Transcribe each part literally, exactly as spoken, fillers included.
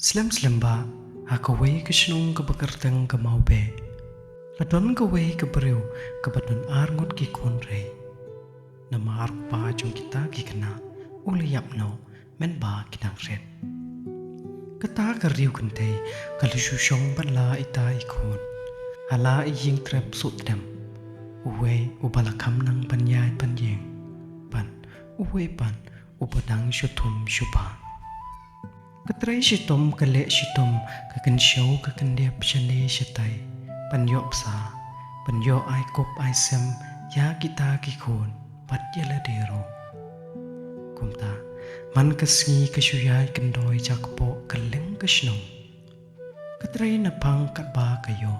Slem slem ba, ha kawei ka shnong kaba kyrteng ka Mawbeh, la don kawei ka briew kaba don ar ngut ki khun rei. Namar u kpa jong kita ki khynnah u la ïap noh mynba ki dang rit. Kata ka riew kynthei ka la shu shong bad la ita i khun ha la i ïing trep suh tdem. Uwei uba la kham nang ban ïaid ban ïeng, bad uwei pat uba dang shu thum shu bah. Ka trei shitom ka leh shitom, ka kynshew ka kyndiap shane shatai, ban ïoh bsa, ban ïoh ai kup ai sem ïa kita ki khun bad ïa lade ruh. Kumta man ka sngi ka shu ïaid kyndoi ja kpoh kylleng ka shnong. Ka trei naphang katba ka ïoh,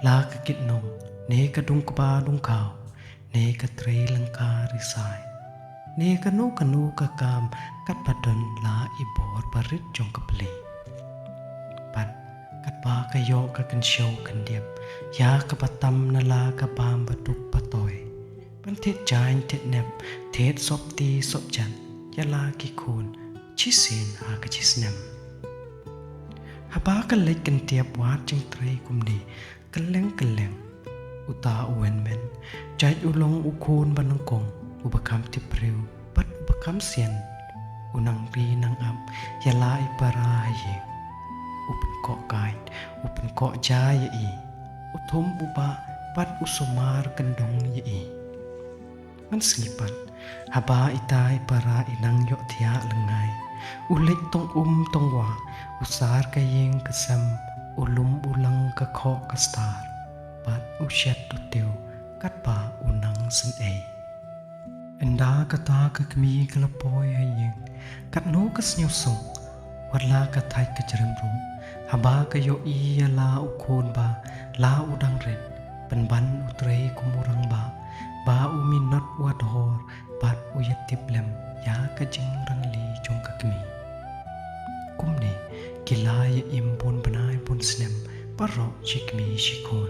la ka kit nong, ne ka dung kba dung khaw, ne ka trei lyngkha risai, ne kano kano ka kam katba don la i bor barit jong ka pli. Bad katba ka ïoh ka kynshew kyndiap ïa kaba tam na la ka bam ba duk ba toi, ban thied jaiñ thied nep, thied sopti sopjat ïa la ki khun shisien ha ka shisnem. Haba ka leit kyntiap wad jingtrei kumne kylleng kylleng, uta u hynmen, jait u long u khun ba nyngkong, uba kham tip briew bad uba kham sian, u nang ri nang ap ïa la i para ha ïing. U pynkoh kait, u pynkoh ja ïa i, u thum u bah bad u sumar kyndong ïa i. Man sngi pat, haba ita i para i nang ïohthiah lyngngai, u leit tong um tong wah, u sar ka ïing ka sem, u lum u lang ka khoh ka star, bad u shet u tiew katba u nang sngewsih. Ynda kata ka kmie ka la poi ha ïing, katno ka sngewsuk, wat la ka thait ka jrem ruh, haba ka ïohi ïa la u khun ba la u dang rit, pynban u trei kum u rangbah, ba u minot u adhor bad u ïatip lem ïa ka jingrangli jong ka kmie. Kumne ki la ïa im bun bnai bun snem, baroh shi kmie shi khun,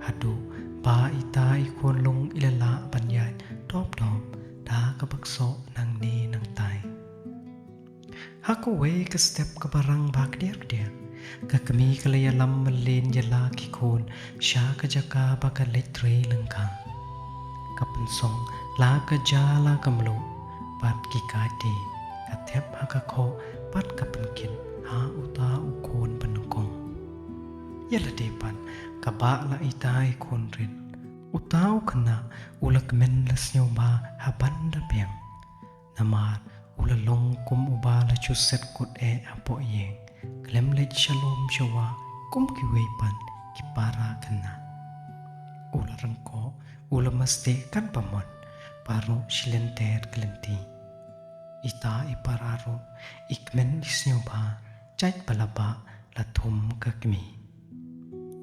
haduh ba ita i khunlung i la lah ban ïaid dop dop da kaba ksoh nangne nangtai. Ha kawei ka step kaba rang ba kdiar kdiar, ka kmie ka la ïalam mlien ïa la ki khun sha ka jaka ba ka leit trei lyngkha. Ka pynsong la ka ja la ka mluh, bad ki kait te ka thep ha ka khoh bad ka pynkit ha uta u khun ba nyngkong. Ïa lade pat, ka bah la ita i khun rit, uta u khynnah u la kmen la sngewbha ha ban da biang. Namar u la long kum uba la shu set kut eh hapoh ïing, khlem leit sha lum sha wah kum kiwei pat ki para khynnah. U la ryngkoh, u la masteh katba mon, baroh shi lynter ka lynti. Ita i para ruh i kmen i sngewbha, jait ba la bah la thum ka kmie.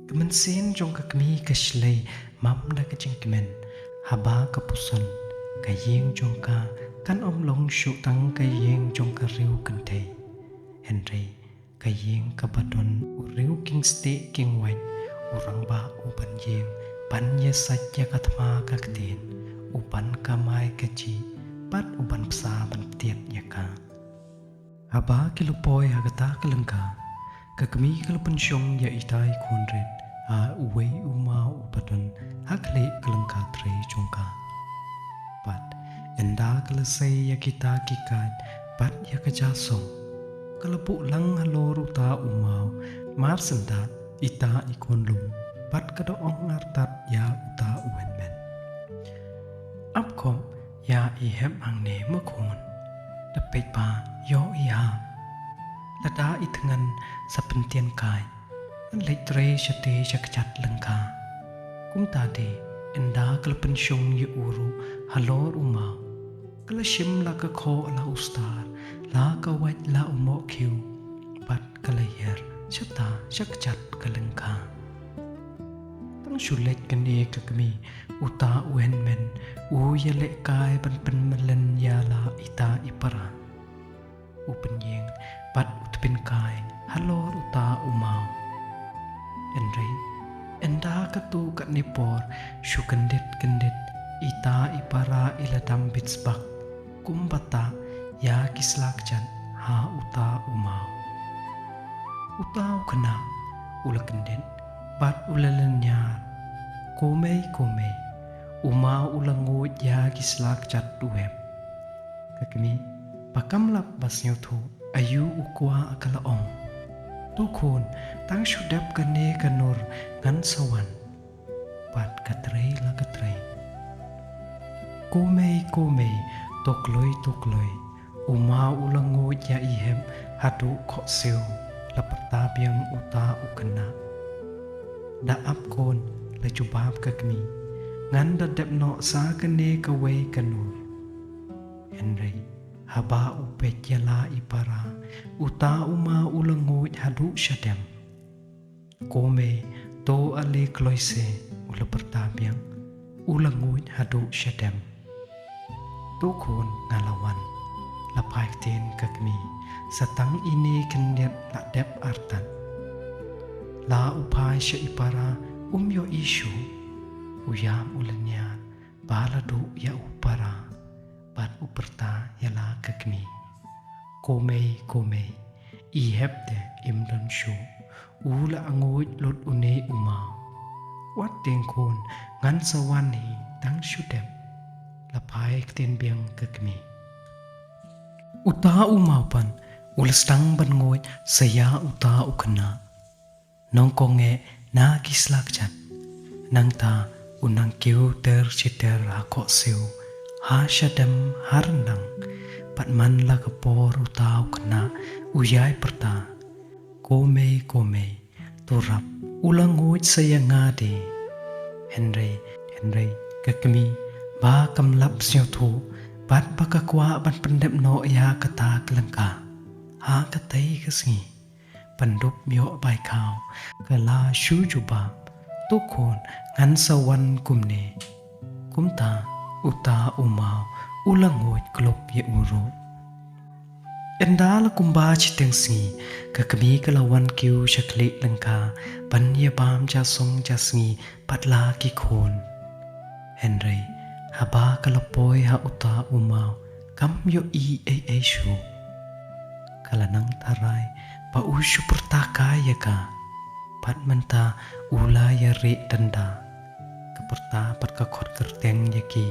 Ka mynsiem jong ka kmie ka shlei mam da ka jingkmen, haba ka puson, ka ïing jong ka kan ym long shuh tang ka ïing jong ka riew kynthei. Hynrei ka ïing kaba don u riew king stieh king wait, u rangbah u ban ïeng ban ïasait ïa ka thma ka ktien, u ban kamai kajih, bad u ban bsa ban tied ïa ka. Haba ki la poi ha kata ka lyngkha, ka kmie ka la pynshong ïa ita i khun rit ha uwei u maw uba don ha khlieh ka lyngkha trei jong ka. Bad ynda ka la sei ïa kita ki kait bad ïa ka ja song, ka la buh lang halor uta u maw, mar shen da ita i khunlung, bad ka da ong artat ïa uta u hynmen: Ap khop ïa i hep hangne ma khun. Da peit ba ïoh i ha. Lada i thngan sa pyntien kai, ngan leit trei shatei sha kjat lyngkha. Kumta de, ynda ka la pynshong ïa u ruh halor u maw, ka la shim la ka khoh la u star, la ka wait la u mohkhiew, bad ka la hiar shata sha kjat ka lyngkha. Tang shu leit kane ka kmie, uta u hynmen u ïalehkai ban pynmlien ïa la ita i para. U pynïeng bad u tbynkai halor uta u maw. Hynrei ynda katto katne por shu kyndit kyndit, ita i para i la dam bit sbak, kumba tah ïa ki sla kjat ha uta u maw. Uta u khynnah u la kyndit bad u la lynñiar. Ko mei, ko mei, u maw u la nguid ïa ki sla kjat u hep. Ka kmie ba kam lap ba sngewthuh aïu u kwah ka la ong. To khun, tang shu dep kane ka nur ngan sa wan. Bad ka trei la ka trei. Ko mei, ko mei, to kloi, to kloi, u maw u la nguid ïa i hep haduh khohsiew, la pyrta biang uta u khynnah. Da ap khun, la jubab ka kmie, ngan da dep noh sa kane kawei ka nur. Hynrei haba u peit ïa la i para, uta u maw u la nguid haduh shadem. Ko mei, to ale kloi se, u la pyrta biang, u la nguid haduh shadem. To khun, nga la wan, la phai ktien ka kmie, sa tang ine khyndiat la dep artat. La u phai sha i para, um ïohi shuh, u ïam u lynñiar ba la duh ïa u para bad u pyrta ïa la ka kmie. Ko mei, ko mei, i hep te im don shuh, u la nguid lut une u maw. Wat tieng khun, ngan sa wan hi, tang shu dep, la phai ktien biang ka kmie. Uta u maw pat u la sdang ban nguid sa ïa uta u khynnah. Nyngkong eh na ki sla kjat. Nangta u nang kiew ter shi ter ha khohsiew, ha shadem, ha ryndang. Bad man la ka por uta u khynnah u ïai pyrta. Ko mei, ko mei, to rap, u la nguid sa ïa nga de. Hynrei, hynrei ka kmie ba kam lap sngewthuh bad ba ka kwah ban pyndep noh ïa kata ka lyngkha. Ha katei ka sngi ban dup ïoh bai khaw, ka la shu jubab, to khun, ngan sa wan kumne. Kumta uta u maw u la nguid klop ïa u ruh. Ynda la kumba shiteng sngi, ka kmie ka la wan kiew sha khlieh lyngkha ban ïa bam ja song ja sngi bad la ki khun. Hynrei haba ka la poi ha uta u maw, kam ïohi ei ei shuh. Ka la nang tharai ba u shu pyrta kai ïa ka. Bad mynta u la ïa rieh danda. Ka pyrta bad ka khot kyrteng ïa ki,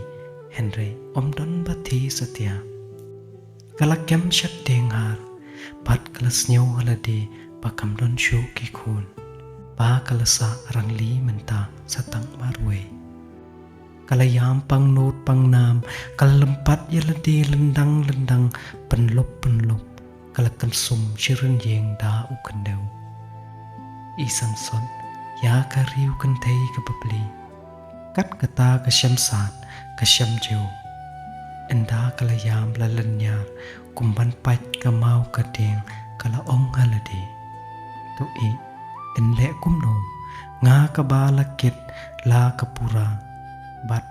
hynrei ym don ba thie satia. Ka la kem sheptieng har bad ka la sngew ha lade ba kam don shuh ki khun. Ba ka la sah rangli mynta sa tang marwei. Ka la ïam pangnud pangnam, ka la lympat ïa lade lyndang lyndang, pynlop pynlop, ka la kynsum shi rynïeng da u khyndew. I sangsot ïa ka riew kynthei ka bapli. Kat kata ka shem sad, ka shem jew. Ynda ka la ïam la lynñiar, kum ban pait ka maw ka dieng, ka la ong ha lade. To ïeit, yn leh kumno, nga kaba la kit la ka pura, bad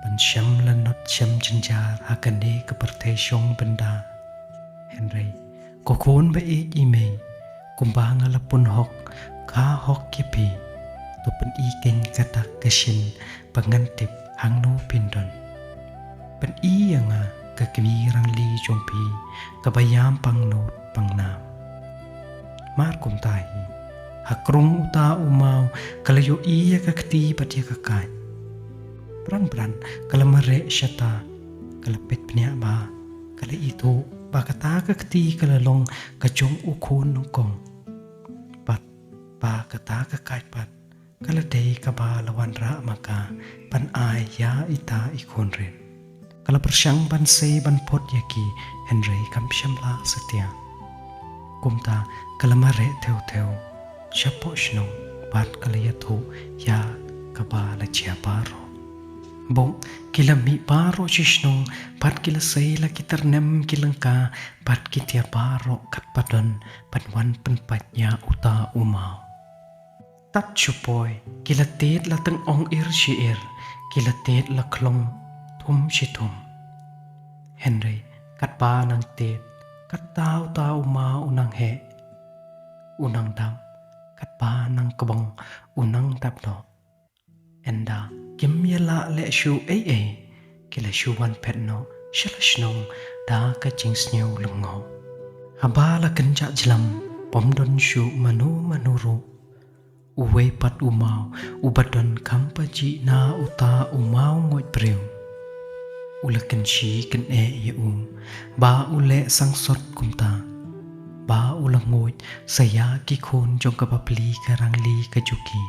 ban shem lanot shem jynjar ha kane ka pyrthei shong bynda. Hynrei ko khun ba ïeit i mei, kumba nga la pun hok, ka hok ïa phi. To pyni keiñ ka dak ka shin ba ngan tip hangno phin don. Pyni ïa nga ka kmie rangli jong phi kaba ïam pangnud pangnam. Mar kumta hi, ha krung uta u maw ka la ïohi ïa ka kti bad ïa ka kait. Bran bran ka la mareh shata, ka la peit bniah bha, ka la ithuh ba kata ka kti ka la long ka jong u khun nyngkong. Bad ba kata ka kait pat ka la dei kaba la wanrah ma ka ban ai ïa ita i khun rit. Ka la pyrshang ban sei ban phut ïa ki, hynrei kam shym lah satia. Kumta ka la mareh thew thew shapoh shnong bad ka la ïathuh ïa kaba la jia baroh. Bok ki la mih baroh shi shnong bad ki la sei la ki tyrnem ki lyngka bad ki tiar baroh katba don ban wan pynpait ïa uta u maw. Tat shu poi ki la tied la tyngong ir shi ir, ki la tied la khlong thum shi thum. Hynrei katba nang tied, katta uta u maw u nang heh, u nang dap, katba nang kbong u nang dap noh. Ynda kim ïa lah leh shuh ei ei, ki la shu wan phet noh sha la shnong da ka jingsngew lyngngoh. Haba la kynjah jlam, Pom don shuh mano mano ruh. Uwei pat u maw, uba don kham pajih na uta u maw nguid briew, u la kynshi kyneh ïa u, ba u leh sangsot kumta, ba u la nguid sa ïa ki khun jong ka bapli ka rangli ka juki,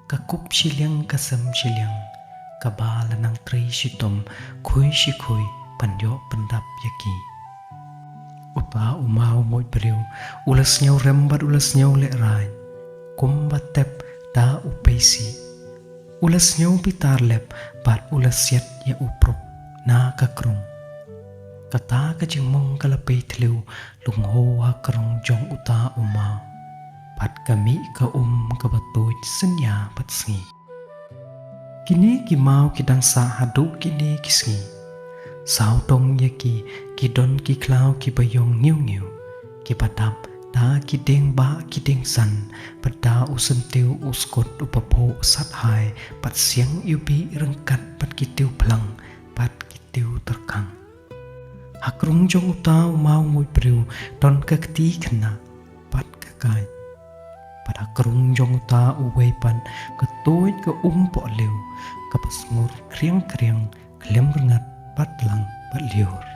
ka kup shiliang ka sem shiliang, kaba la nang trei shitom khui shi khui ban ïoh pyndap ïa ki. Uta u maw nguid briew u la sngew rem bad u la sngew lehrain, kumba tep da u peisi. U la sngew bitar lep bad u la siat ïa u pruk na ka krung. Kata ka jingmong ka la pei thliew lungho ha krung jong uta u maw, bad ka mih ka um kaba tuid synñia bad sngi. Kine ki maw ki dang sah haduh kine ki sngi. Sawdong ïa ki, ki don ki khlaw kiba ïong ngiu ngiu, kiba dap da ki dieng bah ki dieng san, bad da u syntiew u skut uba phuh sat hai, bad siang iwbih ryngkat bad ki tiew phlang bad ki tiew tyrkhang. Ha krung jong uta u maw nguid briew don ka kti khynnah bad ka kaiñ. Bad ha krung jong uta uwei pat ka tuid ka um pohliew, kaba sngur khriang khriang khlem rngat bad lang bad lyiur.